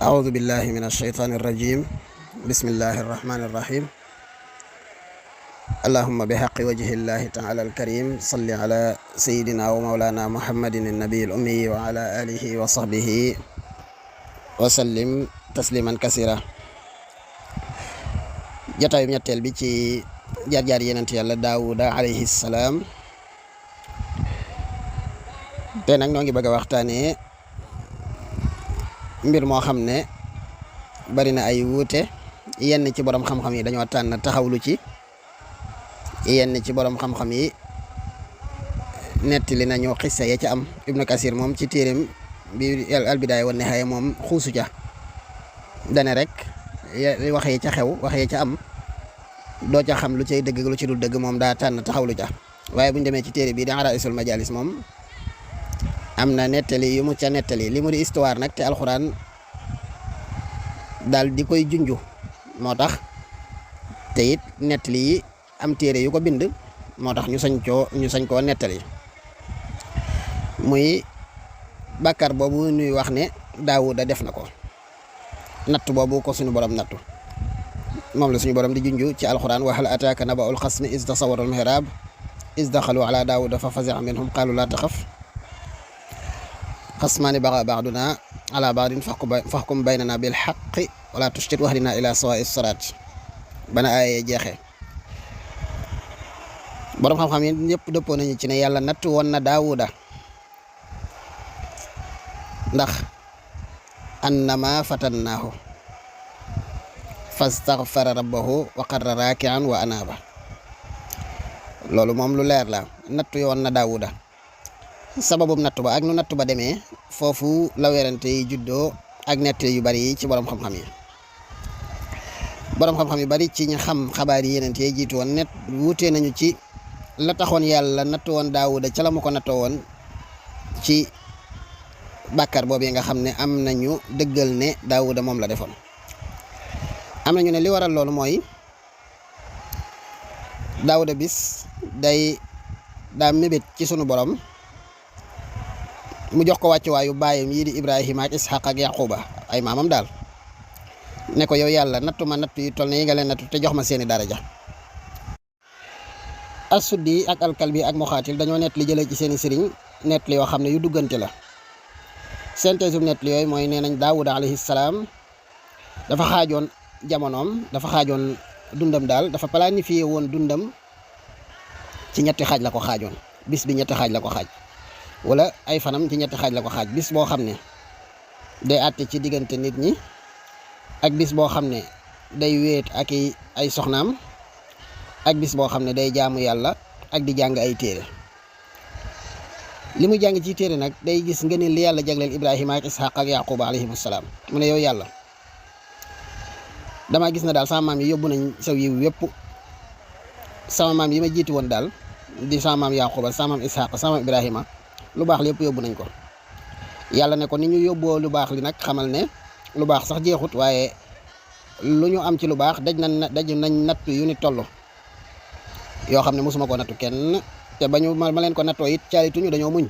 أعوذ بالله من الشيطان الرجيم. بسم الله الرحمن الرحيم. اللهم بحق وجه الله تعالى الكريم صل على سيدنا ومولانا محمد النبي الأمي وعلى آله وصحبه وسلم تسليما كثيرا. jataayu ñetteel bi ci jaar-jaar yenent yàlla Daawuda alayhi salaam. te nag noo ngi bëgg a waxtaanee mbir moo xam ne bari na ay wuute. yenn ci borom xam-xam yi dañoo tànn taxawlu ci, yenn ci borom xam-xam yi nettali nañu xissa ya ca am. Ibnu Kasir moom ci téeréem bi al-Bidaaya wan Nihaaya moom xuusu ca, dane rek wax yi ca xew, wax yi ca am, doo ca xam lu cay dëgg lu ci dul dëgg, moom daa tànn taxawlu ca. waaye bu ñu demee ci téere bii di Araa'isul Majaalis moom am na nettali yu mu ca nettali. li mu di histoire nag te alxuraan daal di koy junju moo tax, te it nettali yi am téere yu ko bind moo tax ñu sañ koo nettali. muy bàkkaar boobu ñuy wax ne Daawuda def na ko, natt boobu ko suñu borom nattu, moom la suñu borom di junju ci alxuraan. wa hal ataaka naba'ul xasmi iz tasawwaru al-mihraab iz daxalu ala Daawuda fa fazi'a minhum qaalu laa taxaf xasmaani bagaa ba'dunaa alaa ba'din fahkum baynanaa bil haqqi wa laa tushtit wahdinaa ilaa sawaa'i siraat. bana aayee jeexee, borom xam-xam yi ñëpp dëppoo nañu ci ne yàlla natt woon na Daawuda, ndax annama fatannaahu fastaghfara rabbahu wa qarra raaki'an wa anaaba. loolu moom lu leer la, nattu yoon na Daawuda. sababum nattu ba ak nu nattu ba demee foofu la werante yi juddoo ak nettali yu bari yi ci borom xam-xam yi. borom xam-xam yu bari ci ñu xam xabaar yi yeneen yi jiitu woon net wuutee nañu ci la taxoon yàlla nattu woon Daawuda ca la mu ko nattoo woon ci bàkkaar boobu yi nga xam ne am nañu dëggal ne Daawuda moom la defoon. am nañu ne li waral loolu mooy Daawuda bis daa mébét ci sunu borom mu jox ko wàccuwaayu baayam yii di Ibrahima ak Ishaq ak Yaquba, ay maamam daal, ne ko yow yàlla nattu ma nattu yu toll ne yi nga leen nattu te jox ma seeni daraja. As-Suddi ak al-Kalbi ak Muxaatil dañoo nett li jëlee ci seeni sëriñ nett li yoo xam ne yu duggante la. synthèse nett li yooyu mooy nee nañ Daawuda alayhi salaam dafa xaajoon jamonoom, dafa xaajoon dundam daal, dafa planifié woon dundam ci ñetti xaaj la ko xaajoon. bis bi ñetti xaaj la ko xaaj, wala ay fanam ci ñetti xaaj la ko xaaj. bis boo xam ne day àtte ci diggante nit ñi, ak bis boo xam ne day wéet ak ay soxnaam, ak bis boo xam ne day jaamu yàlla ak di jàng ay téere. li muy jàng ci téere nag day gis nga ne li yàlla jagleel Ibrahima ak Ishaq ak Yaquba alayhimu salaam. mu ne yow yàlla, damaa gis na daal sama maam yi yóbbu nañ saw yiw yépp. sama maam yi ma jiitu woon daal di sama maam Yaquba, sama maam Ishaq, sama maam Ibrahima, lu baax lépp yóbbu nañ ko. yàlla ne ko ni ñu yóbboo lu baax li nag xamal ne lu baax sax jeexut, waaye lu ñu am ci lu baax daj nañ natt yu ni toll yoo xam ne mosuma ko nattu kenn, te ba ñu ma leen ko nattoo it caalituñu, dañoo muñ.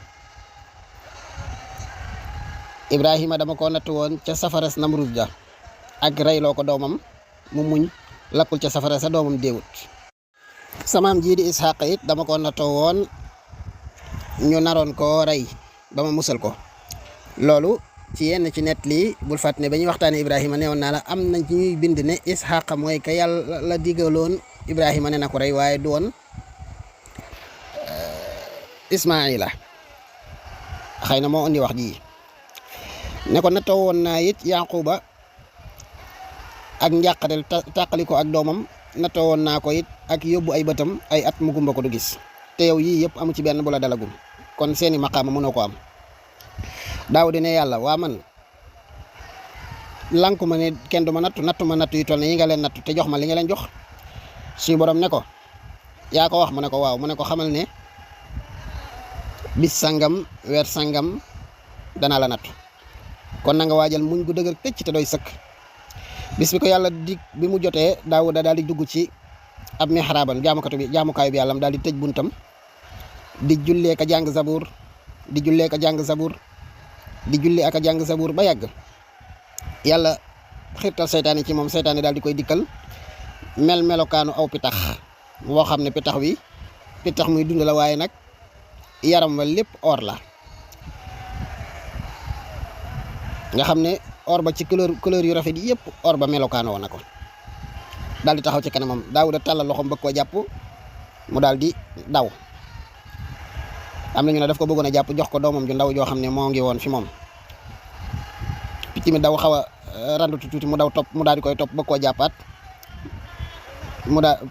Ibrahima dama ko nattu woon ca safaras Namrud ja ak reyloo ko doomam, mu muñ, lakkul ca safara sa doomam déewut. samaam jii di Ishaq it dama ko nattoo woon ñu naroon koo rey ba ma musal ko. loolu ci yenn ci nett lii bul fàtt ne ba ñuy waxtaane Ibrahima newoon naa la am nañ ci ñuy bind ne Ishaq mooy ka yàlla la digaloon Ibrahima ne na ko rey, waaye du woon Ismaila. xëy na moo indi wax ji ne ko nattoo woon naa it Yaquba ak njàqarel tàqali ko ak doomam, nattoo woon naa ko it ak yóbbu ay bëtam ay at mu gumba ko du gis. te yow yii yëpp amu ci benn bu la dalagum, kon seeni maqaama mënoo ko am. Daawuda ne yàlla, waa man lanku ma ne kenn du ma nattu ma nattu yu toll ne yi nga leen nattu te jox ma li nga leen jox. suñu borom ne ko yaa ko wax, mu ne ko waaw. mu ne ko xamal ne bis sangam weer sangam danaa la nattu, kon na nga waajal muñ gu dëgër tëcc te doy sëkk. bis bi ko yàlla dig bi mu jotee, Daawuda daal di dugg ci ab mihraabam jaamukaayu bi yàllam daal di tëj buntam, di jullee ka jàng zabuur, di jullee ka jàng zabuur, di julli ak a jàng zabuur ba yàgg yàlla xirtal seytaane ci moom seytaane daal di koy dikkal melokaanu aw pitax boo xam ne pitax wi pitax muy dund la waaye nag yaram wa lépp or la nga xam ne or ba ci couleur yu rafet yëpp or ba melokaanoo na ko daal di taxaw ci kanamam Daawuda tàllal loxoom bëgg koo jàpp mu daal di daw. am na ñu ne daf ko bëggoon a jàpp jox ko doomam ju ndaw joo xam ne moo ngi woon fi moom picc mi daw xaw a randu tuuti mu daw topp mu daal di koy topp bëgg koo jàppaat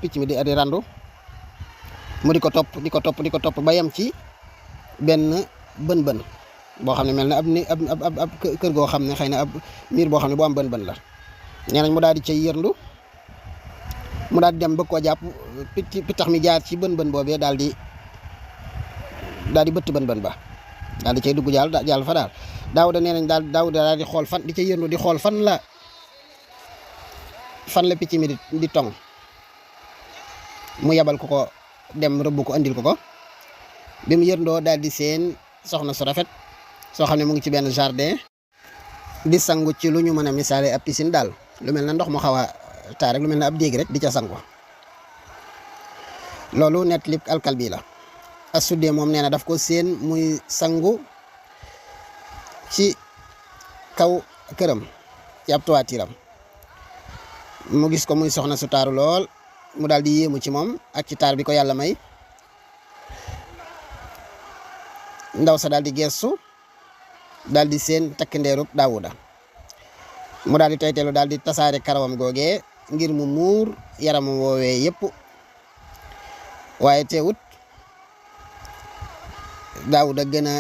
picc mi di randu mu di ko topp ba yem ci benn bën boo xam ne mel na ab kër goo xam ne xëy na ab miir boo xam ne boo am bën la nee nañ mu daal di cay yërndu mu daal di dem bëgg koo jàpp pitax mi jaar ci bën boobee daal di bëtt bën ba daal di cay dugg jàll fa daal Daawuda nee nañ Daawuda daal di xool fan di cay yërndu di xool fan la picc mi di tong mu yabal ko dem rëbb ko andil ko bi mu yërndoo daal di seen soxna su rafet soo xam ne mu ngi ci benn jardin di sangu ci lu ñu mën a misaale ab piscine daal lu mel na ndox mu xaw a taa rek lu mel na ab déeg rek di ca sangu loolu net lib Al-Kalbi la As-Suddi moom nee na daf ko seen muy sangu ci kaw këram ci ab toitiram mu gis ko muy soxna su taaru lool mu daal di yéemu ci moom ak ci taar bi ko yàlla may ndaw sa daal di geestu daal di seen takk ndeerub Daawuda mu daal di teyteelu daal di tasaare karawam googee ngir mu muur yaramam woowee yëpp waaye teewut Daawuda gën a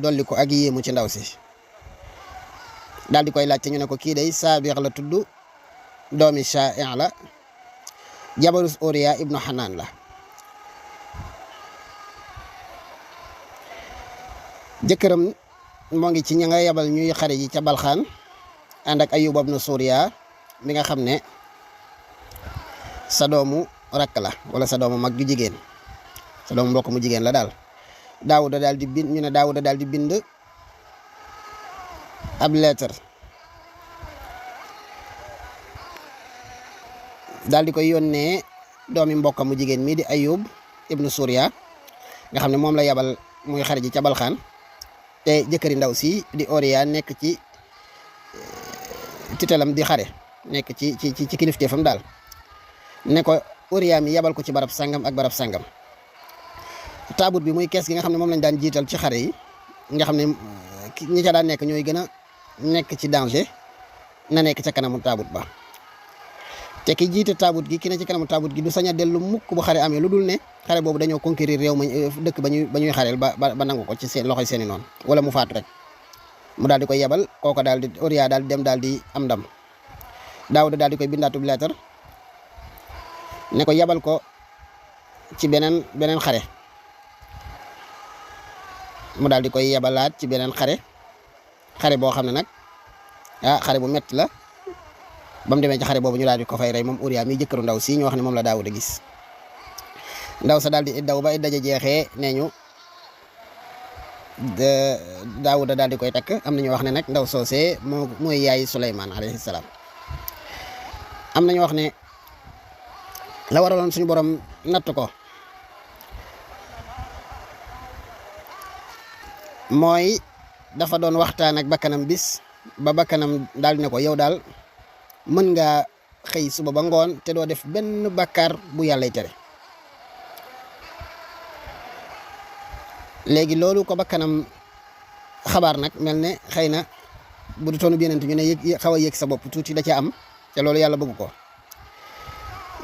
dolli ko ak yéemu ci ndaw si daal di koy laajte ñu ne ko kii day Saabiix la tudd doomi Shaa'iq la jabarus Uriya ibnu Hanaan la jëkkëram moo ngi ci ña nga yabal ñuy xare ji ca Balxaan ànd ak Ayyub ibnu Suriya mi nga xam ne sa doomu rakk la wala sa doomu mag ju jigéen sa doomu mbokk mu jigéen la daal Daawuda daal di bind ñu ne Daawuda daal di bind ab lettre daal di koy yónnee doomi mbokkam mu jigéen mii di Ayyub ibnu Suriya nga xam ne moom la yabal muy xare ji ca Balxaan te jëkkëri ndaw si di Uriya nekk ci titelam di xare nekk ci kilifteefam daal ne ko Uriya mi yabal ko ci barab sangam ak barab sangam taabut bi muy kees gi nga xam ne moom lañ daan jiital ci xare yi nga xam ne ñi ca daan nekk ñooy gën a nekk ci danger na nekk ca kanamu taabut ba te ki jiite taabut gi ki ne ci kanamu taabut gi du sañ a dellu mukk bu xare amee lu dul ne xare boobu dañoo conquérir réew ma dëkk ba ñuy xareel ba nangu ko ci seen loxoy seeni noonu wala mu faatu rek mu daal di koy yebal kooko daal di Uriya daal di dem daal di am ndam Daawuda daal di koy bindaatub lettre ne ko yebal ko ci beneen xare mu daal di koy yebalaat ci beneen xare boo xam ne nag xare bu metti la ba mu demee ci xare boobu ñu daal di ko fay rey moom Uriya mi jëkkëru ndaw si ñu wax ne moom la Daawuda gis ndaw sa daal di iddaw ba idda ja jeexee nee ñu Daawuda daal di koy takk am na ñu wax ne nag ndaw soosee mooy yaay Suleymaan alayhi salaam am na ñu wax ne la waraloon suñu borom natt ko mooy dafa doon waxtaan ak bakkanam bis ba bakkanam daal di ne ko yow daal mën nga xëy suba ba ngoon te doo def benn bàkkaar bu yàllay tere léegi loolu ko bakkanam xabaar nag mel ne xëy na bu du toonu yeneen ñu ne yëg xaw a yëg sa bopp tuuti da ca am te loolu yàlla bëgg ko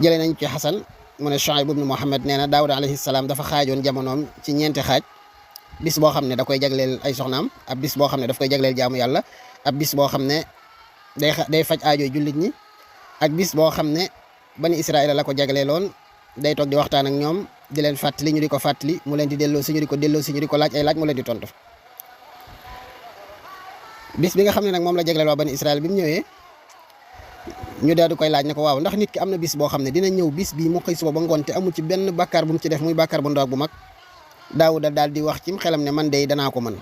jëlee nañ ci Xasan mu ne Shuayb ibnu Muhammad nee na Daawuda alayhi salaam dafa xaajoon jamonoom ci ñeenti xaaj bis boo xam ne da koy jagleel ay soxnaam ab bis boo xam ne daf koy jagleel jaamu yàlla ab bis boo xam ne day faj aajooy jullit ñi ak bis boo xam ne bani Israël la ko jagleeloon day toog di waxtaan ak ñoom di leen fàttali ñu di ko fàttali mu leen di delloo si ñu di ko delloo si ñu di ko laaj ay laaj mu leen di tontu bis bi nga xam ne nag moom la jagleel waa bani Israël bi mu ñëwee ñu daal di koy laaj ne ko waaw ndax nit ki am na bis boo xam ne dina ñëw bis bii mu xëy suba ba ngoon te amul ci benn bàkkaar bu mu ci def muy bàkkaar bu ndaw bu mag Daawuda daal di wax ci xelam ne man de danaa ko mën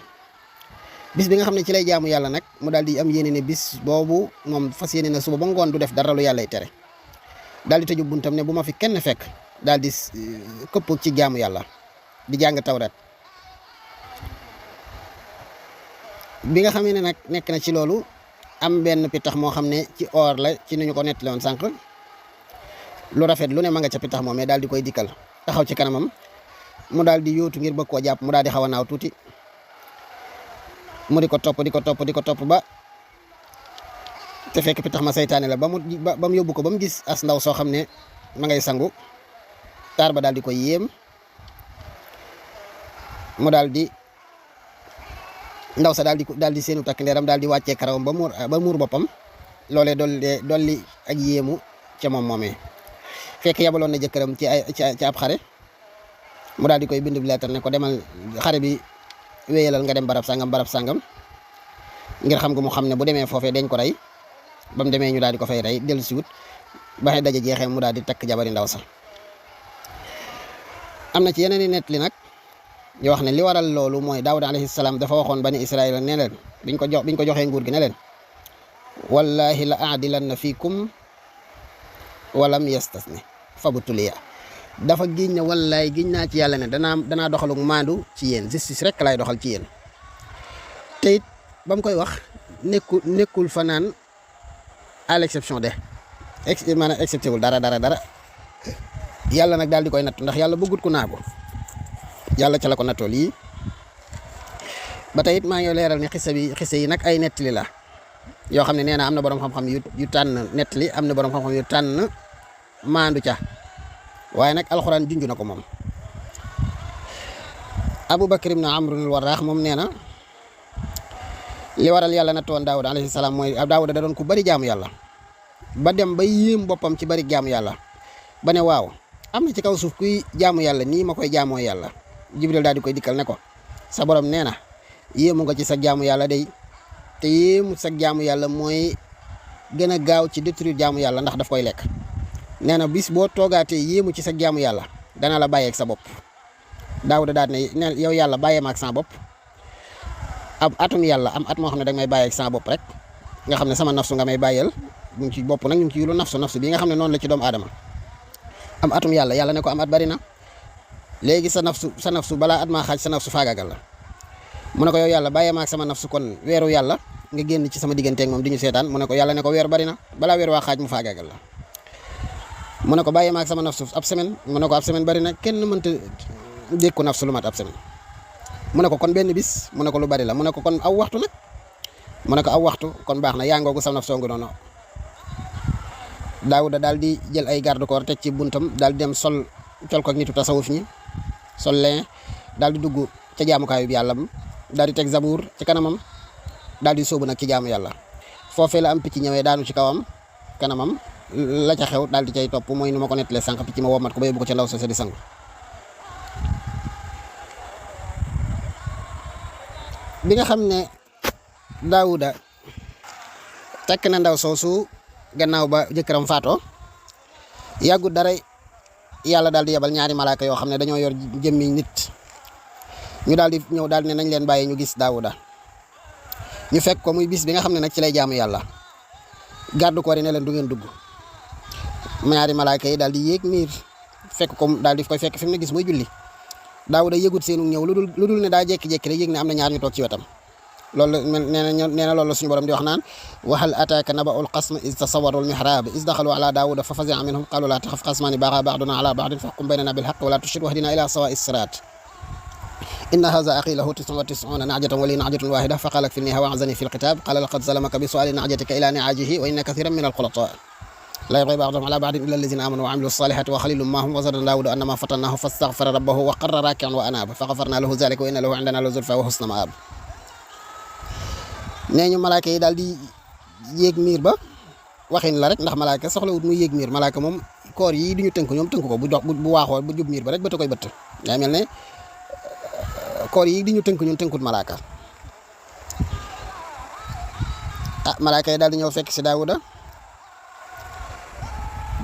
bis bi nga xam ne ci lay jaamu yàlla nag mu daal di am yéene ne bis boobu moom fas yéene na suba ba ngoon du def dara lu yàllay tere daal di tëju buntam ne bu ma fi kenn fekk daal di këpp ci jaamu yàlla di jàng tawrat bi nga xamee ne nag nekk na ci loolu am benn pitax moo xam ne ci or la ci ni ñu ko nettali woon sànq lu rafet lu ne ma nga ca pitax moom mais daal di koy dikkal taxaw ci kanamam mu daal di yóotu ngir bëgg koo jàpp mu daal di xaw a naaw tuuti mu di ko topp ba te fekk pitax ma saytaane la ba mu yóbbu ko ba mu gis as ndaw soo xam ne ma ngay sangu taar ba daal di koy yéem mu daal di ndaw sa daal di seenu takk ndeeram daal di wàccee karawam ba muur boppam loolee dolli ak yéemu ca moom moomee fekk yabaloon na jëkkëram ci ab xare mu daal di koy bind lettre ne ko demal xare bi wéyalal nga dem barab sangam ngir xam nga mu xam ne bu demee foofee dañ ko rey ba mu demee ñu daal di ko fay rey dellu si wut ba xëy daje jeexee mu daal di takk jabari ndaw sa am na ci yeneen i nett li nag ñu wax ne li waral loolu mooy Daawuda alayhi salaam dafa waxoon bani Israël ne leen biñ ko joxee nguur gi ne leen wallahi la aadilanna fiikum walam yastasni fabtuliya dafa giñ ne wallaay giñ naa ci yàlla ne danaa doxaluk maandu ci yéen justice rek laay doxal ci yéen te it ba mu koy wax nekkul fa naan à l'exception de maanaam excepté wul dara yàlla nag daal di koy nattu ndax yàlla bëggut ku naagu yàlla ca la ko nattoo lii ba tey it maa ngi leeral ne xisa yi nag ay nettali la yoo xam ne nee na am na borom xam-xam yu tànn nettali am na borom xam-xam yu tànn maandu ca waaye nag alxuraan junj na ko moom. Abu Bakr ibn Amr al-Warraax moom nee na li waral yàlla nattoon Daawuda alayhi salaam mooy Daawuda da doon ku bari jaamu yàlla ba dem ba yéem boppam ci bari jaamu yàlla ba ne waaw am na ci kaw suuf kuy jaamu yàlla nii ma koy jaamoo yàlla. Jibril daal di koy dikkal ne ko sa borom nee na yéemu nga ci sa jaamu yàlla day te yéemu sa jaamu yàlla mooy gën a gaaw ci détruire jaamu yàlla ndax daf koy lekk nee na bis boo toogaatee yéemu ci sa jaamu yàlla dana la bàyyeeg sa bopp. Daawuda daal ne yow yàlla bàyyee ma ak sa bopp am atum yàlla am at moo xam ne danga may bàyyeeg sa bopp rek nga xam ne sama nafsu nga may bàyyeel ñu ngi ci bopp nag ñu ngi ci yulu nafsu bi nga xam ne noonu la ci doomu aadama am atum yàlla ne ko am at bari na. léegi sa nafsu balaa at maa xaaj sa nafsu faagagal la mu ne ko yow yàlla bàyyee ma ak sama nafsu kon weeru yàlla nga génn ci sama digganteeg moom di ñu seetaan mu ne ko yàlla ne ko weer bari na balaa weer waa xaaj mu faagagal la mu ne ko bàyyee ma ak sama nafsu ab semaine mu ne ko ab semaine bari na kenn mënta dékku nafsu lu mat ab semaine mu ne ko kon benn bis mu ne ko lu bari la mu ne ko kon aw waxtu nag mu ne ko aw waxtu kon baax na yaa ngoogu sa nafsoo ngi noonu. Daawuda daal di jël ay garde corps teg ci buntam daal di dem col ko ak nitu tasawuf ñi sol leen daal di dugg ca jaamukaayu bi yàlla daal di teg zabuur ci kanamam daal di sóobu nag ci jaamu yàlla foofee la am picc ñëwee daanu ci kawam kanamam la ca xew daal di cay topp mooy nu ma ko nettalee sànq picc ma womat ko ba yóbbu ko ca ndaw sa di sangu. bi nga xam ne Daawuda takk na ndaw soosu gannaaw ba jëkkëram faatoo yàggut dara yàlla daal di yebal ñaari malaaka yoo xam ne dañoo yor jëmmi nit ñu daal di ñëw daal di ne nañ leen bàyyi ñu gis Daawuda ñu fekk ko muy bis bi nga xam ne nag ci lay jaamu yàlla garde corps yi ne leen du ngeen dugg ñaari malaaka yi daal di yéeg miir fekk ko daal di koy fekk fi mu ne gis muy julli Daawuda yëgut seenu ñëw lu dul ne daa jékki-jékki rek yëg ne am na ñaar ñu toog ci wetam loolu nee na loolu suñu borom di wax naan wa hal ataaka naba'ul qasmi iz tasawwaru al-mihrab iz daxalu ala Daawuda fa fazi'a minhum qalu laa taxaf xasmaani baghaa ba'dunaa ala ba'din fahkum baynanaa bil haqqi wa laa tushrid wahdinaa ilaa sawaa'i s-siraat inna haadhaa axii lahu 99 na'jatan wa lii na'jatun waahida faqaala akfilniihaa wa'zanii fil khitaab qaala laqad zalamaka bi su'aali na'jatika ilaa ni'aajihi wa inna kathiiran mina al-khulataa laa yabgii ba'duhum alaa ba'din illaa allaziina aamanuu wa 'amiluu s-saalihaati wa qaliilun maa hum wa zanna Daawuudu annamaa fatannaahu fastaghfara rabbahu wa qarra raaki'an wa anaaba faghafarnaa lahu dhaalika wa inna lahu 'indanaa lazulfaa wa husna ma'aab. nee ñu malaaka yi daal di yéeg miir ba waxin la rek ndax malaaka soxlawut muy yéeg miir malaaka moom koor yi di ñu tënk ñoom tënk ko bu dox bu waaxoo bu jub miir ba rek bëtt koy bëtt daa mel ne koor yi di ñu tënk ñun tënkut malaaka malaaka yi daal di ñëw fekk si Daawuda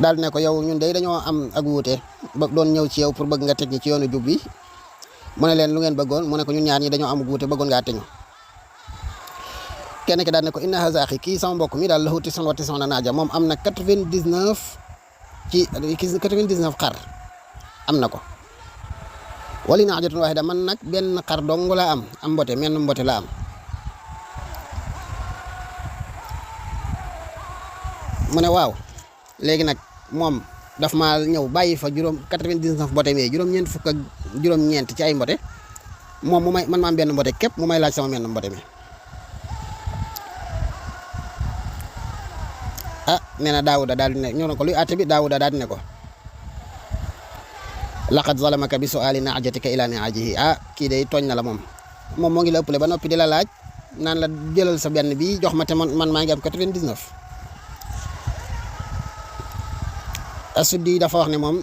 daal di ne ko yow ñun day dañoo am ak wuute ba doon ñëw ci yow pour bëgg nga teg ñi ci yoonu jub bi mu ne leen lu ngeen bëggoon mu ne ko ñun ñaar ñi dañoo am ak wuute bëggoon ngaa teg ñu kenn ki daal ne ko inna haza axi kii sama mbokk mi daal lahu tis'un wa tis'una naaja moom am na 99 ci 99 xar am na ko wali naajatun waahida man nag benn xar dong laa am mbote menn mbote laa am mu ne waaw léegi nag moom daf ma ñëw bàyyi fa 99 mbote mi juróom-ñeent fukk ak juróom-ñeent ci ay mbote moom mu may man ma am benn mbote képp mu may laaj sama menn mbote mi nee na Daawuda daal di ne ñëw na ko luy àtte bi Daawuda daal di ne ko laqad zalamaka bi su'aali na'jatika ila ni'ajihi kii day tooñ na la moom moo ngi la ëppale ba noppi di la laaj naan la jëlal sa benn bi jox ma te man maa ngi am 99 Asuddi dafa wax ne moom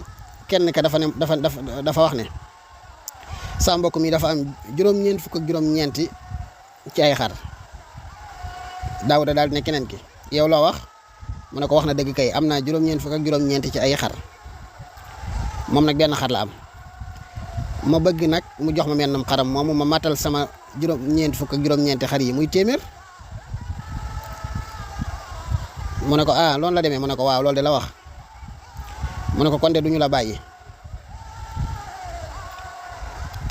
kenn ka dafa wax ne sa mbokk mi dafa am juróom-ñeent fukk ak juróom-ñeenti ci ay xar Daawuda daal di ne keneen ki yow loo wax mu ne ko wax na dëgg kay am naa juróom-ñeent fukk ak juróom-ñeenti ci ay xar moom nag benn xar la am ma bëgg nag mu jox ma mennam xaram moomu ma matal sama juróom-ñeent fukk ak juróom-ñeenti xar yi muy téeméer mu ne ko loolu la demee mu ne ko waaw loolu de la wax mu ne ko kon de duñu la bàyyi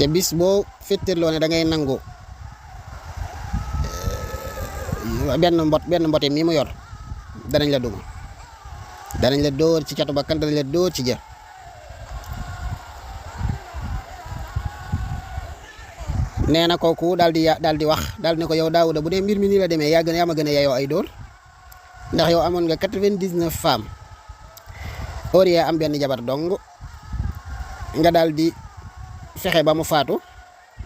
te bis boo féttéerloo ne da ngay nangu benn mbote mi mu yor danañ la duma danañ la dóor ci catu bakkan danañ la dóor ci jë nee na kooku daal di wax daal di ne ko yow Daawuda bu dee mbir mi nii la demee yaa ma gën a yeyoo ay dóor ndax yow amoon nga 99 femmes Uriya am benn jabar dong nga daal di fexe ba mu faatu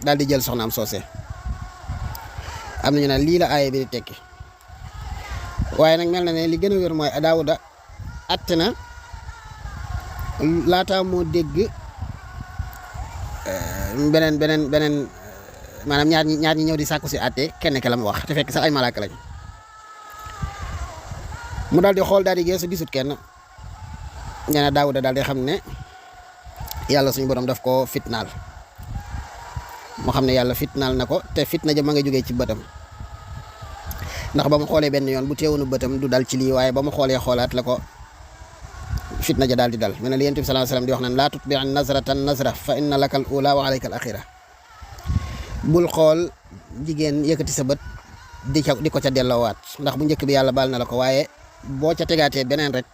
daal di jël soxnaam soose am nañu naan lii la aaya bi di tekki waaye nag mel na ne li gën a wér mooy Daawuda atte na laataa moo dégg beneen maanaam ñaar ñi ñëw di sàkku si atte kenn ki la mu wax te fekk sax ay malaaka lañ mu daal di xool daal di geesu gisut kenn nee na Daawuda daal di xam ne yàlla suñu borom daf ko fitnaal moo xam ne yàlla fitnaal na ko te fitna ja ma nga jógee ci bëtam ndax ba mu xoolee benn yoon bu teewoonu bëtam du dal ci lii waaye ba mu xoolee xoolaat la ko fitna ja daal di dal mel na li Yonent bi sallallahu alayhi wasallam di wax naan laa tutbi' nazratan nazra fa inna laka al ula wa alayka al axira bul xool jigéen yëkkati sa bët di ko ca delloowaat ndax bu njëkk bi yàlla baal na la ko waaye boo ca tegaatee beneen rek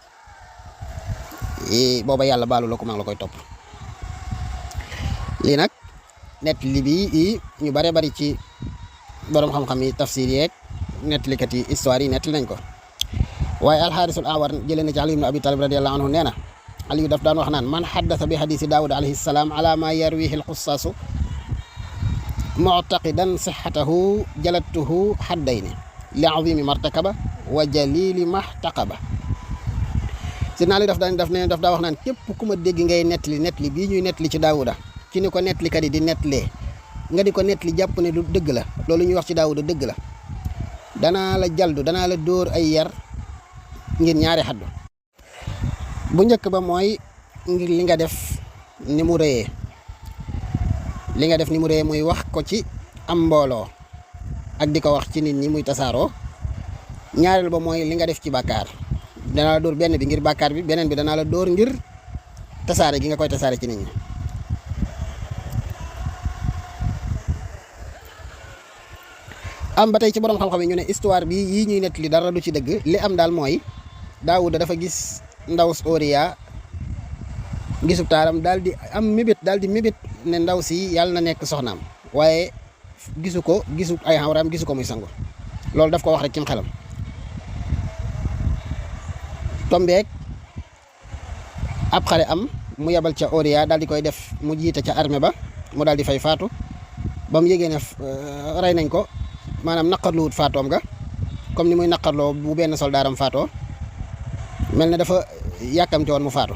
booba yàlla baalu la ko maa ngi la koy topp lii nag nettali bi ñu bare bari ci borom xam-xam yi tafsir yeeg nettalikat yi histoire yi nettali nañ ko waaye alxaarisul awar jëlee na ci Ali ibn Abi Talib radiyallahu anhu nee na Aliyu daf daan wax naan man xaddasa bi xadiisi Daawuda alayhi salaam ala ma yarwihi alxussaasu muctaqidan sixatahu jalattuhu xaddayni li azimi martakaba wa jalili maxtaqaba si naa li daf daa wax naan képp ku ma dégg ngay nettali bii ñuy nettali ci Daawuda ci ni ko nettalikat yi di nettalee nga di ko nettali jàpp ne du dëgg la loolu ñuy wax ci Daawuda dëgg la danaa la jaldu danaa la dóor ay yar ngir ñaari xaddu bu njëkk ba mooy ngir li nga def ni mu rëyee muy wax ko ci am mbooloo ak di ko wax ci nit ñi muy tasaaroo ñaareel ba mooy li nga def ci bàkkaar danaa la dóor benn bi ngir bàkkaar bi beneen bi danaa la dóor ngir tasaare gi nga koy tasaare ci nit ñi am ba tey ci borom xam-xam yi ñu ne histoire bi yii ñuy nettali dara du ci dëgg li am daal mooy Daawuda dafa gis ndaw Uriya gisub taaram daal di am mébét ne ndaw si yàlla na nekk soxnaam waaye gisu ay xawraam gisu ko muy sangu loolu daf ko wax rek ci xelam tombeek ab xare am mu yebal ca Uriya daal di koy def mu jiite ca armée ba mu daal di fay faatu ba mu yégee ne rey nañ ko maanaam naqarluwut faatoom ga comme ni muy naqarloo bu benn soldaaram faatoo mel ne dafa yàkkamte woon mu faatu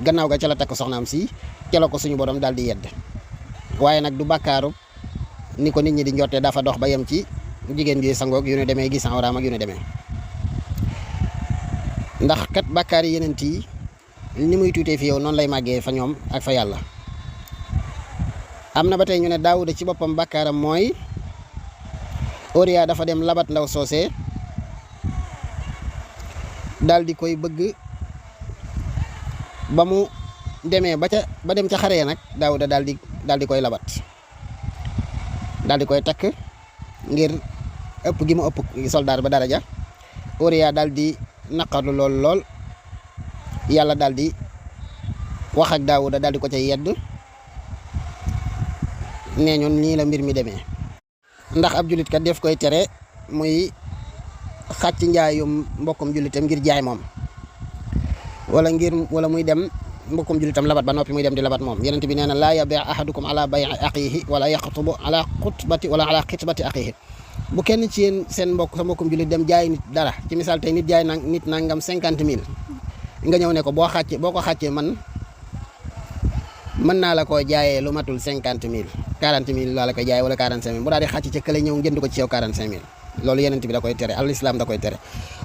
gannaaw ga ca la takk soxnaam si ca la ko suñu borom daal di yedd waaye nag du bàkkaaru ni ko nit ñi di njorte dafa dox ba yem ci jigéen gi sangoog yu ne demee gis awraam ak yu ne demee ndax kat bàkkaar yi yeneen yi ni muy tuutee fi yow noonu lay màggee fa ñoom ak fa yàlla am na ba tey ñu ne Daawuda ci boppam bàkkaaram mooy Uriya dafa dem labat ndaw soosee daal di koy bëgg ba mu demee ba dem ca xare nag Daawuda daal di koy labat daal di koy takk ngir ëpp gi mu ëpp soldaar ba daraja. Uriya daal di naqarlu lool yàlla daal di wax ak Daawuda daal di ko cay yedd nee ñun nii la mbir mi demee. ndax ab jullit kat def koy tere muy xàcc njaayum mbokkum jullitam ngir jaay moom wala muy dem mbokkum jullitam labat ba noppi muy dem di labat moom. Yonent bi nee na laa yabi' ahadukum ala bay'i axiihi wala yaxtubu ala xitbati axiihi. bu kenn ci yéen seen mbokkum jullit dem jaay nit dara ci misaal tey nit jaay nit nangam 50 000 nga ñëw ne ko boo ko xàccee man mën naa la koo jaayee lu matul 50 000 40 000 laa la koy jaayee wala 45 000 bu daal di xàcc ca kële ñëw jënd ko ci yow 45 000 loolu Yonent bi da koy tere al islam da koy tere.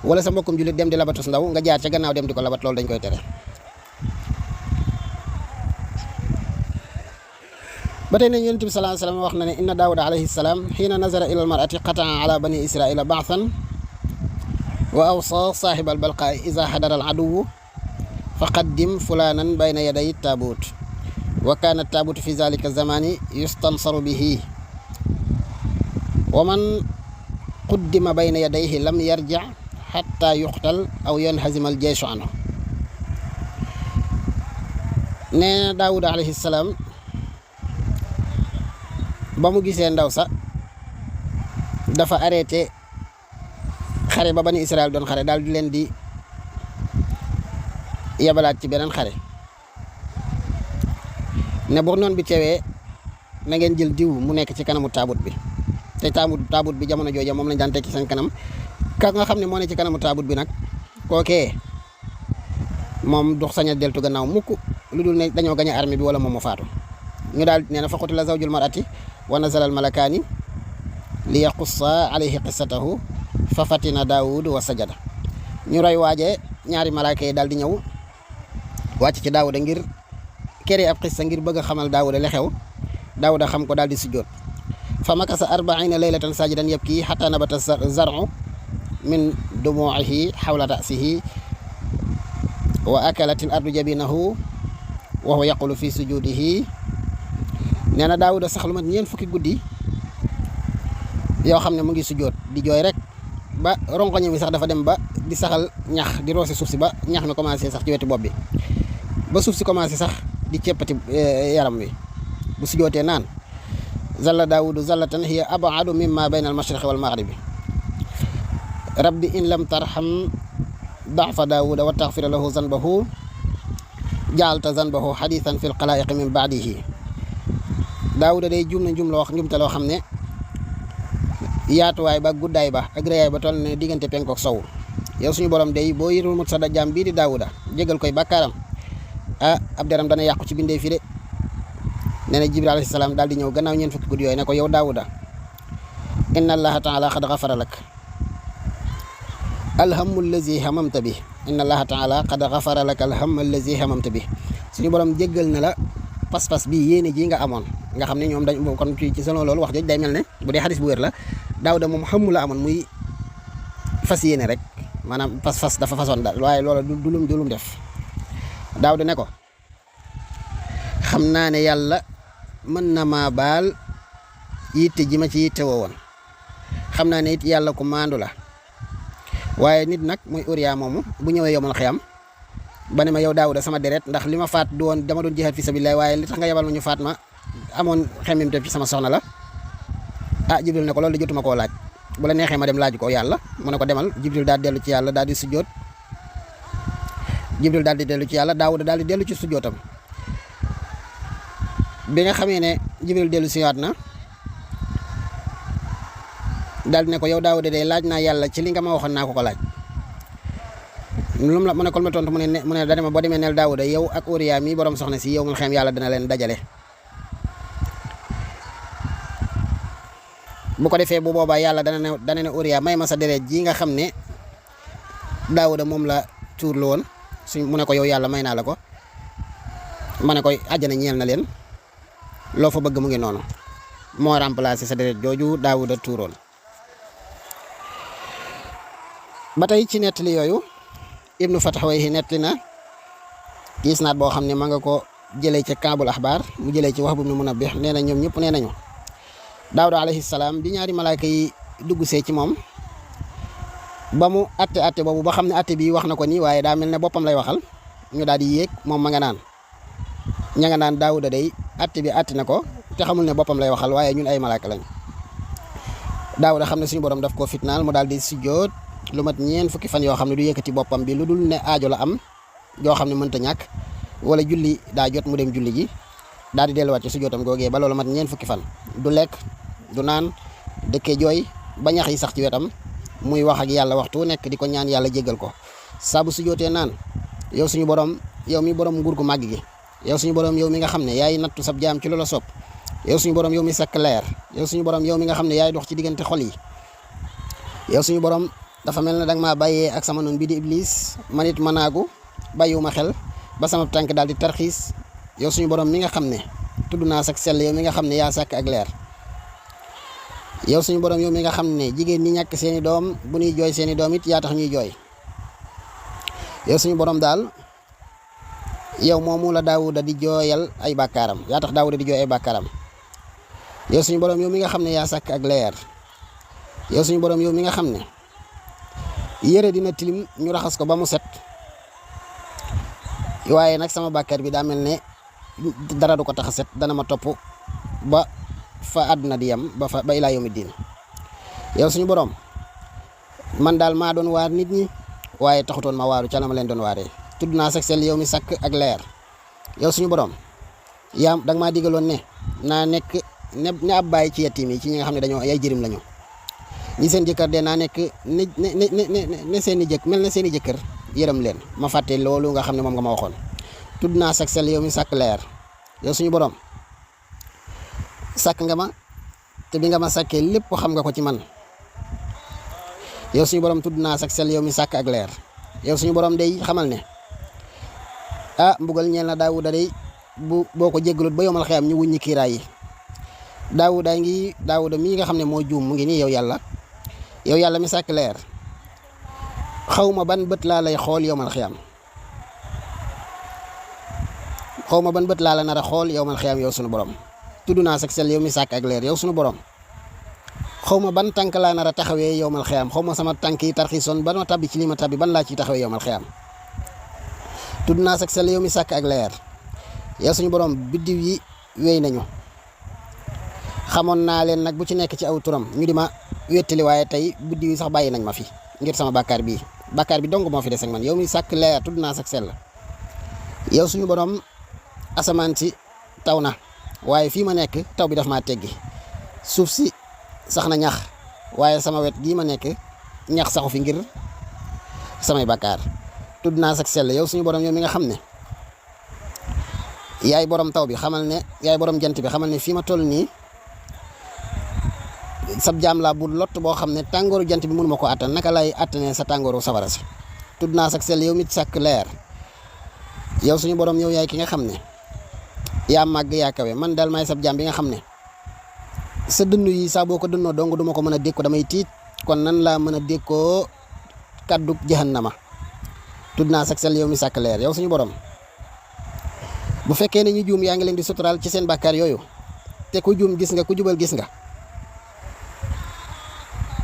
wala sa mbokkum jullit dem di labatus ndaw nga jaar ca gannaaw dem di ko labat loolu dañ koy tere. ba tey ne Yonent bi sallallahu alayhi wa sallam wax na ne inna Daawuda alayhi salaam xiina nazara ila almarati qataa ala bani israila ba'than wa awsa saahiba albalqaa iza hadara al aduwu fa qaddim fulanan bayna yaday taabut wa kaana taabut fi zalika zamani yustansaru bihi wa man quddima bayna yadayhi lam yarji xatta yuqtal aw yanhazima al jeyshu anhu. ne Daawuda alayhi salaam ba mu gisee ndaw sa dafa arrêté xare ba bani Israël doon xare daal di leen di yabalaat ci beneen xare ne bu noon bi teewee na ngeen jël diw mu nekk ci kanamu taabut bi te taabut bi jamono jooja moom lañ daan teg ci seen kanam. ka nga xam ne moo ne ci kanamu taabut bi nag kookee moom du sañ a deltu gannaaw mukk lu dul ne dañoo gañe armée bi wala moom mu faatu. ñu daal nee na fa qutila zawjul mar'ati wa nazala al malakaani li yaqussa alayhi qissatahu fa fatina Daawud wa sajada. ñu roy waaje ñaari malaaka yi daal di ñëw wàcc ci Daawuda ngir kere ab xissa ngir bëgg a xamal Daawuda li xew. Daawuda xam ko daal di sujjoot. fa makasa 40 laylatan sajidan yabki hatta nabata zar'u min dumu'ihi hawla ra'sihi wa akalat al ardu jabinahu wa huwa yaqulu fi sujudihi. nee na Daawuda sax lu mat ñeent fukki guddi yoo xam ne mu ngi sujjoot di jooy rek ba rongoñe mi sax dafa dem ba di saxal ñax di roose suuf si ba ñax mi commencé sax ci wetu bopp bi ba suuf si commencé sax di ceppati yaram wi bu sujjootee naan zalla Daawudu zallatan hiya ab'adu mimma bayna al-mashriqi wal maghribi rabbi in lam tarham da'fa Daawuda wa taghfir lahu zanbahu ja'alta zanbahu hadithan fil qalaa'iqi min ba'dihi. Daawuda day juum na njumte loo xam ne yaatuwaay ba guddaay ba ak rëyaay ba toll ne diggante penkook sow. yow suñu borom day boo yërul mut sa jaam bii di Daawuda jégal koy bàkkaaram ab deram dana yàqu ci bindee fi de. nee na Jibril alayhi salaam daal di ñëw gannaaw ñeent fukki guddi yooyu ne ko yow Daawuda inna allaha taala qad ghafara lak alhammu allazi hamamta bi inna allaha taala qad ghafara lak alhammu allazi hamamta bi. suñu borom jéggal na la pas-pas bi yéene ji nga amoon nga xam ne ñoom dañ kon ci selon loolu wax jooju day mel ne bu dee xadis bu wér la Daawuda moom xamu la amoon muy fas yéene rek maanaam pas-pas dafa façon daal waaye loola du lum def. Daawuda ne ko xam naa ne yàlla mën na maa baal yitte ji ma ci yitte woo woon xam naa ne it yàlla ku maandu la waaye nit nag muy Uriya moomu bu ñëwee yomal xiyam ba ne ma yow Daawuda sama deret ndax li ma faat du woon dama doon jihaad fi sabilillah waaye li tax nga yebal ma ñu faat ma amoon xemmim te ci sama soxna la. Jibril ne ko loolu jotuma koo laaj bu la neexee ma dem laaj ko yàlla mu ne ko demal. Jibril daal di dellu ci yàlla daal di sujjoot Jibril daal di dellu ci yàlla Daawuda daal di dellu ci sujjootam. bi nga xamee ne Jibril dellu siwaat na daal di ne ko yow Daawuda de laaj naa yàlla ci li nga ma waxoon naa ko laaj. lu mu la mu ne ko ma tontu mu ne da dema boo demee neel Daawuda yow ak Uriya mi borom soxna si yow mul xem yàlla dana leen dajale. bu ko defee bu boobaa yàlla dana ne Uriya may ma sa deret ji nga xam ne Daawuda moom la tuur la woon mu ne ko yow yàlla may naa la ko. ma ne koy àjjana ñeel na leen loo fa bëgg mu ngi noonu moo remplacé sa deret jooju Daawuda tuuroon. ba tey ci nettali yooyu ibnu Fatahwayhi nettali na gis naat boo xam ne ma nga ko jëlee ca Kaabul Axbaar mu jëlee ci Wahb ibnu Munabbih nee na ñoom ñëpp nee nañu Daawuda alayhi salaam bi ñaari malaaka yi dugg see ci moom ba mu atte boobu ba xam ne atte bi wax na ko nii waaye daa mel ne boppam lay waxal ñu daal di yéeg moom ma nga naan ña nga naan Daawuda day atte bi atte na ko te xamul ne boppam lay waxal waaye ñun ay malaaka lañ. Daawuda xam ne suñu borom daf koo fitnaal mu daal di sujjoot lu mat ñeen fukki fan yoo xam ne du yëkkati boppam bi lu dul ne aajo la am joo xam ne mënta ñàkk wala julli daa jot mu dem julli ji daal di delluwaat ci sujjootam googee ba loolu mat ñeen fukki fan du lekk du naan dëkkee jooy ba ñax yi sax ci wetam muy wax ak yàlla waxtu nekk di ko ñaan yàlla jéggal ko saa bu sujjootee naan yow suñu borom yow mi borom nguur gu màgg gi yow suñu borom yow mi nga xam ne yaay nattu sab jaam ci loola sopp yow suñu borom yow mi sakk leer yow suñu borom yow mi nga xam ne yaay dox ci diggante xol yi yow suñu borom dafa mel ne danga maa bàyyee ak sama noon bi di iblis man it ma naagu bàyyiwuma xel ba sama tànk daal di tarxiis yow suñu borom mi nga xam ne tudd naa sak sell yow mi nga xam ne yaa sàkk ak leer yow suñu borom yow mi nga xam ne jigéen ñi ñàkk seeni doom bu ñuy jooy seeni doom it yaa tax ñuy jooy yow suñu borom daal yow moomu la Daawuda di jooyal ay bàkkaaram yaa tax Daawuda di jooy ay bàkkaaram yow suñu borom yow mi nga xam ne yaa sàkk ak leer yow suñu borom yow mi nga xam ne yére dina tilim ñu raxas ko ba mu set waaye nag sama bàkkaar bi daa mel ne dara du ko tax a set dana ma topp ba fa àdduna di yem ba ilaa yawmi diin yow suñu borom man daal maa doon waar nit ñi waaye taxutoon ma waaru ca la ma leen doon waaree tudd naa sax sell yow mi sàkk ak leer yow suñu borom yaa danga maa digaloon ne naa nekk ne ab bàyyi ci yettiim yi ci ñi nga xam ne dañoo ay jërim lañu ñi seen jëkkër de naa nekk ne seen i jëkk mel na seen i jëkkër yërëm leen ma fàtte loolu nga xam ne moom nga ma waxoon tudd naa sax sell yow mi sàkk leer yow suñu borom sàkk nga ma te bi nga ma sàkkee lépp xam nga ko ci man yow suñu borom tudd naa sax sell yow mi sàkk ak leer yow suñu borom day xamal ne mbugal ñeel na Daawuda day boo ko jéggalut ba yomal xeyam ñu wuññi kiiraay yi Daawuda mii nga xam ne moo juum mu ngi nii yow yàlla mi sàkk leer xawma ban bët laa lay xool yomal xeyam xawma ban bët laa la nar a xool yomal xeyam yow suñu borom tudd naa sax sell yow mi sàkk ak leer yow suñu borom xawma ban tànk laa nar a taxawee yowmal xeyam xawma sama tànk yi tarxiisoon ba ma tabbi ci li ma tabbi ban laa ciy taxawee yowmal xeyam tudd naa sax sell yow mi sàkk ak leer yow suñu borom biddiw yi wéy nañu xamoon naa leen nag bu ci nekk ci aw turam ñu di ma wéttali waaye tey biddiw yi sax bàyyi nañ ma fi ngir sama bàkkaar bi dong moo fi des ak man yow mi sàkk leer tudd naa sax sell yow suñu borom asamaan si taw na waaye fii ma nekk taw bi daf maa teggi suuf si sax na ñax waaye sama wet gii ma nekk ñax saxu fi ngir samay bàkkaar tudd naa sax sell yow suñu borom yow mi nga xam ne yaay borom taw bi xamal ne yaay borom jant bi xamal ne fii ma toll nii sab jaam laa bu lott boo xam ne tàngooru jant bi mënu ma ko attan naka lay attane sa tàngooru safara si tudd naa sax sell yow mi sàkk leer yow suñu borom yow yaay ki nga xam ne yaa màgg yaa kawe man daal maay sab jaam bi nga xam ne sa dënn yi saa boo ko dënnoo dong duma ko mën a dékku damay tiit kon nan laa mën a dékkoo kaddu jahannama tudd naa sax sell yow mi sàkk leer yow suñu borom bu fekkee ne ñu juum yaa ngi leen di suturaal ci seen bàkkaar yooyu te ku juum gis nga ku jubal gis nga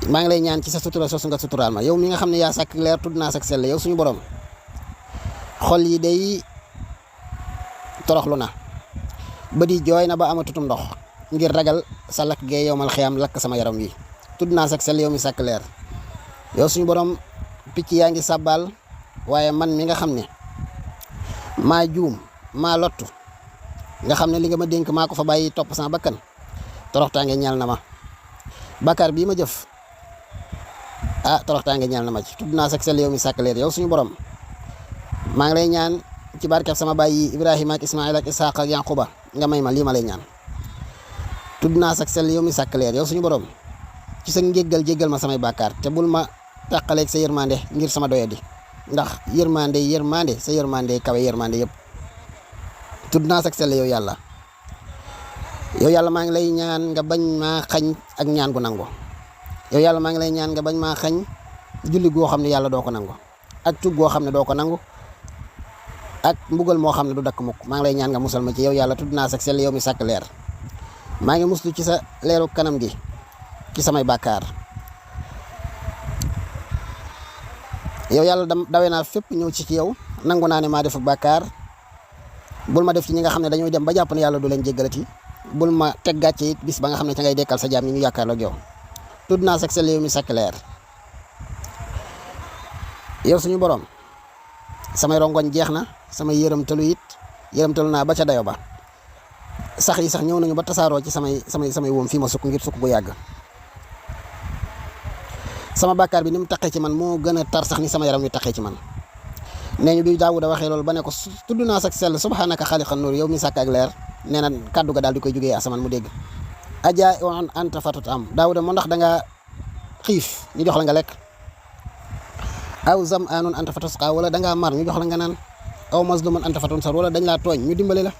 maa ngi lay ñaan ci sa sutura soosu nga suturaal ma yow mi nga xam ne yaa sàkk leer tudd naa sax sell yow suñu borom xol yi day toroxlu na ba di jooy na ba amatutum ndox ngir ragal sa lakk gee yowmal xiyam lakk sama yaram wi tudd naa sax sell yow mi sàkk leer yow suñu borom picc yaa ngi sàbbaal waaye man mi nga xam ne maa juum maa lottu nga xam ne li nga ma dénk maa ko fa bàyyi topp sama bakkan toroxtaange ñal na ma bakkaar bii ma jëf toroxtaange ñal na ma ci tudd naa sax sell yow mi sàkk leer yow suñu borom maa ngi lay ñaan ci barkeb sama bàyyi Ibrahima ak Ismaïla ak Isaaqa ak Yanquba nga may ma lii ma lay ñaan tudd naa sax sell yow mi sàkk leer yow suñu borom ci sa njéggal jéggal ma samay bàkkaar te bul ma tàqaleeg sa yërmande ngir sama doyadi ndax yërmande sa yërmande kawe yërmande yëpp tudd naa sax sell yow yàlla maa ngi lay ñaan nga bañ maa xañ ak ñaan gu nangu yow yàlla maa ngi lay ñaan nga bañ maa xañ julli goo xam ne yàlla doo ko nangu ak tub goo xam ne doo ko nangu ak mbugal moo xam ne du dakk mukk. maa ngi lay ñaan nga musal ma ci yow yàlla tudd naa sax sell yow mi sàkk leer. maa ngi muslu ci sa leeru kanam gi ci samay bàkkaar. yow yàlla dawe naa fépp ñëw ci yow nangu naa ne maa def ak bàkkaar. bul ma def ci ñi nga xam ne dañuy dem ba jàpp ne yàlla du leen jéggalati. bul ma teg gàcce it bis ba nga xam ne ca ngay dekkal sa jaam ñi ñu yaakaar ak yow. tudd naa sax sell yow mi sàkk leer. yow suñu borom samay rongoñ jeex na samay yërëmtalu it yërëmtalu naa ba ca dayo ba. sax yi sax ñëw nañu ba tasaaroo ci samay woom fii ma sukk ngir sukk gu yàgg. sama bàkkaar bi ni mu taqee ci man moo gën a tar sax ni sama yaram wi taqee ci man. nee ñu bi Daawuda waxee loolu ba ne ko tudd naa sax sell subhaanaka xaaliqan nuur yow mi sàkk ak leer. nee na kàddu ga daal di koy jógee asamaan mu dégg. ajaa on anta fatut am Daawuda moo ndax dangaa xiif ñu jox la nga lekk. aw zam anoon anta fatusqa wala dangaa mar ñu jox la nga naan. aw mazluman anta fatun sar wala dañ laa tooñ ñu dimbali la.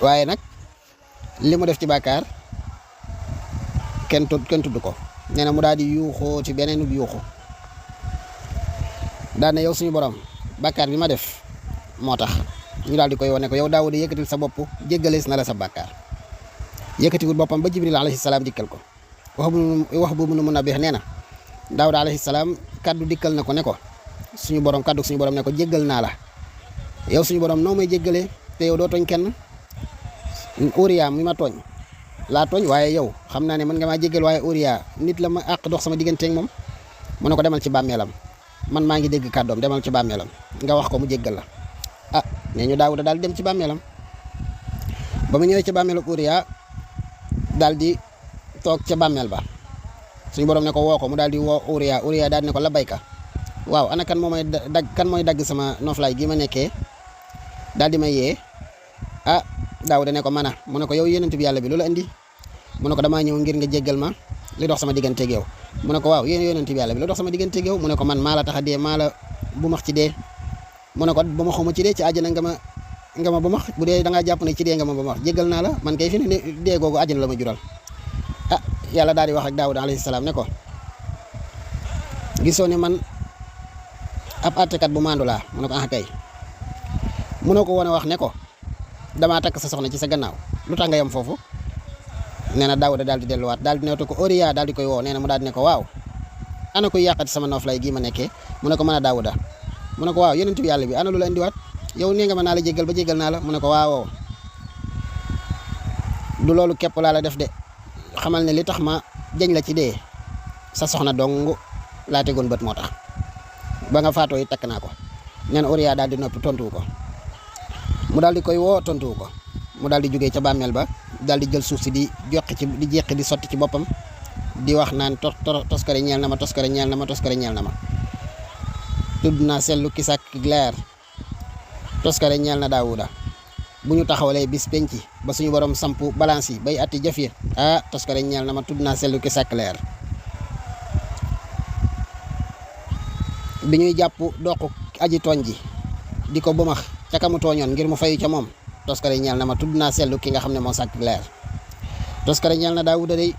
waaye nag li mu def ci bàkkaar kenn tudd ko. nee na mu daal di yuuxoo ci beneen yuuxu daal ne yow suñu borom bàkkaar bi ma def moo tax. ñu daal di koy wane ko yow Daawuda yëkkatil sa bopp jéggalees na la sa bàkkaar. yëkkatiwul boppam ba Jibril alayhi salaam dikkal ko wax bu mun a beex nee na Daawuda alayhi salaam kaddu dikkal na ko ne ko suñu borom kaddu suñu borom ne ko jéggal naa la. yow suñu borom noo may jéggalee te yow doo tooñ kenn. Uriya mi ma tooñ laa tooñ waaye yow xam naa ne mën nga maa jéggal waaye Uriya nit la ma àq dox sama digganteeg moom. mu ne ko demal ci bàmmeelam man maa ngi dégg kàddoom demal ci bàmmeelam nga wax ko mu jéggal la. ah nee ñu Daawuda daal di dem ci bàmmeelam ba mu ñëwee ci bàmmeelu Uriya daal di toog ca bàmmeel ba suñu borom ne ko woo ko mu daal di woo Uriya daal di ne ko la bayka waaw ana kan moo may mooy dagg sama noflaay gi ma nekkee daal di may yee. ah Daawuda ne ko mana mu ne ko yow yonent bi yàlla bi loola indi mu ne ko damaa ñëw ngir nga jéggal ma li dox sama digganteeg yow. mu ne ko waaw yéen yonent bi yàlla bi li dox sama digganteeg yow mu ne ko man maa la tax a dee maa la bu max ci dee. mu ne ko bu ma xawma ci dee ci àjjana nga ma bu max bu dee da ngaa jàpp ne ci dee nga ma bu max jéggal naa la man kay fi ne dee googu àjjana la ma jural. ah yàlla daal di wax ak Daawuda alayhi salaam ne ko gisoo ne man ab àttekat bu maandu laa mu ne ko ah kay mu ne ko woon a wax ne ko damaa takk sa soxna ci sa gannaaw lu tax nga yem foofu. nee na Daawuda daal di delluwaat daal di ne ko Uriya daal di koy woo nee na mu daal di ne ko waaw ana koy yàqati sama noflaay gii ma nekkee mu ne ko mën a Daawuda mu ne ko waaw yonent bi yàlla bi ana lu la indiwaat yow nee nga ma naa la jéggal ba jéggal naa la mu ne ko waaw du loolu képp laa la def de xamal ne li tax ma jañ la ci dee sa soxna dong laa tegoon bët moo tax ba nga faatoo yi takk naa ko. nee na Uriya daal di noppi tontuwu ko mu daal di koy woo tontuwu ko mu daal di jógee ca bàmmeel ba daal di jël suuf si di jeqi di sotti ci boppam di wax naan toskare ñeel na ma toskare ñeel na ma toskare ñeel na ma. tudd naa sellu ki sàkk leer toskare ñeel na Daawuda bu ñu taxawalee bis penc ba suñu borom sampu balance yi bay atti jëf yi ah toskare ñeel na ma tudd naa sellu ki sàkk leer. bi ñuy jàpp doq aji tooñ ji di ko bëmax ca kamu tooñoon ngir mu fayu ca moom toskare ñeel na ma tudd naa sellu ki nga xam ne moo sàkk leer. toskare ñeel na Daawuda day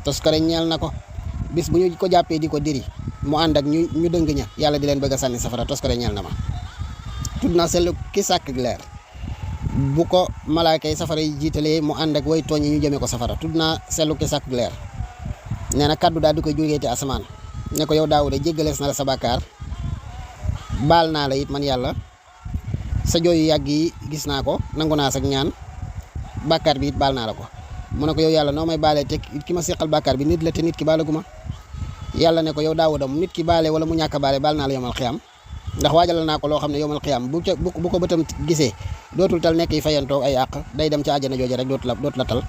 toskare ñeel na ko bis bu ñu ko jàppee di ko diri mu ànd ak ñu dëng ña yàlla di leen bëgg a sànni safara toskare ñeel na ma tudd naa sellu ki sàkk leer. bu ko malaaka yi safara yi jiitalee mu ànd ak way tooñ yi ñu jëmee ko safara tudd naa sellu ki sàkk leer. nee na kaddu daal di koy jógee te asamaan ne ko yow Daawuda jéggalees na la sa bàkkaar baal naa la it man yàlla sa jooyu yàgg yi gis naa ko nangu naa sag ñaan bàkkaar bi it baal naa la ko. mu ne ko yow yàlla noo may baalee te ki ma seqal bàkkaar bi nit la te nit ki baalaguma. yàlla ne ko yow Daawuda nit ki baale wala mu ñàkk a baale baal naa la yomal xiyam ndax waajalal naa ko loo xam ne yomal xiyam bu ko bëtam gisee dootul tal nekk yi fayantoo ay àq day dem ca àjjana jooje rek dootu la tal.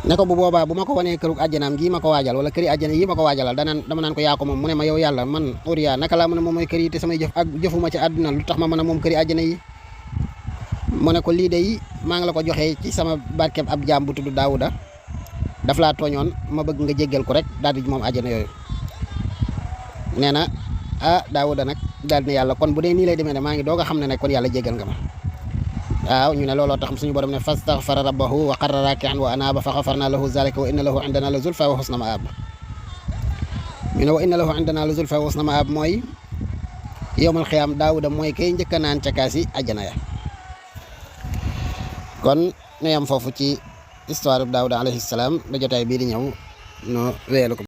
ne ko bu boobaa bu ma ko wanee këru àjjanaam gii ma ko waajal wala këri àjjana yi ma ko waajalal dama naan ko yaa ko moom mu ne ma yow yàlla man Uriya naka laa mën a moom mooy kër yi te samay jëf ak jëfuma ci àdduna lu tax ma mën a moom këri àjjana yi. mu ne ko lii de yi maa ngi la ko joxee ci sama barkeb ab jaam bu tudd Daawuda daf laa tooñoon ma bëgg nga jéggal ko rek daal di moom àjjana yooyu. nee na Daawuda nag daal di ne yàlla kon bu dee nii lay demee ne maa ngi doog a xam ne nag kon yàlla jéggal nga ma. waaw ñu ne looloo tax suñu borom ne fastaghfara rabbahu wa qarra raki'an wa anaaba fa ghafarna lahu zalika wa inna lahu indana la zulfa wa husna ma'ab ñu ne wa inna lahu indana la zulfa wa husna ma'ab mooy yowmal xiyaam Daawuda mooy kay njëkk a naan ca kaas yi àjjana ya kon ñu yam foofu ci histoire Daawuda alayhi salaam ba jotaay bii di ñëw no weelu ko